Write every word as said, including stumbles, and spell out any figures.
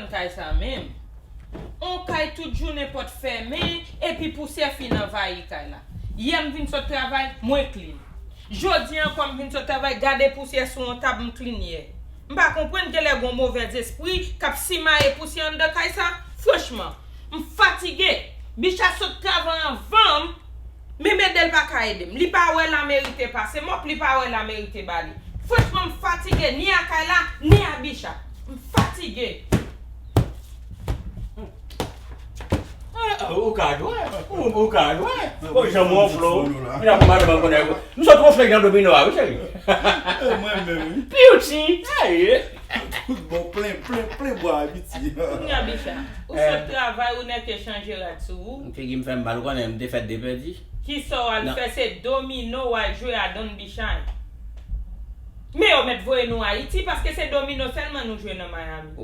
Kay sa menm. On kay tout jounen pòt fèmen, epi pousyè fin anvayi kay la. Yè m vin sot travay, mwen clean. Jodi ankò m vin sot travay, gade pousyè sou on tab m clean yè. M pa konprann, genlè gon movèzespri k ap simaye pousyè anndan kay sa. Franchman, m fatige. Bicha sot travay anvan m, men Medel pa ka ede m. Li pa wè la merite pase mòp, li pa wè la merite bale. Franchman, m fatige ni a kay la, ni a Bicha. M fatige. Ah, ou ka jwe, ou, ou ka jwe. Bon, jan mwen flow. Mwen ap madan mwen konnen. Nou sot wonfle jan domino a, wi, cheri. Mwen menm, wi. Beauty. Aye. Tout bon, plen, plen, plen bwa abitye. Kounye a, Bicha, ou sot travay, ou nèke chanje rad sou ou. Figi m fè m mal, ou konnen m te fèt de pèdi. Kisa w al fè, se domino w al jwe a Don Bichay. Men yo mèt voye nou Ayiti, paske se domino sèlman nou jwe nan Miami.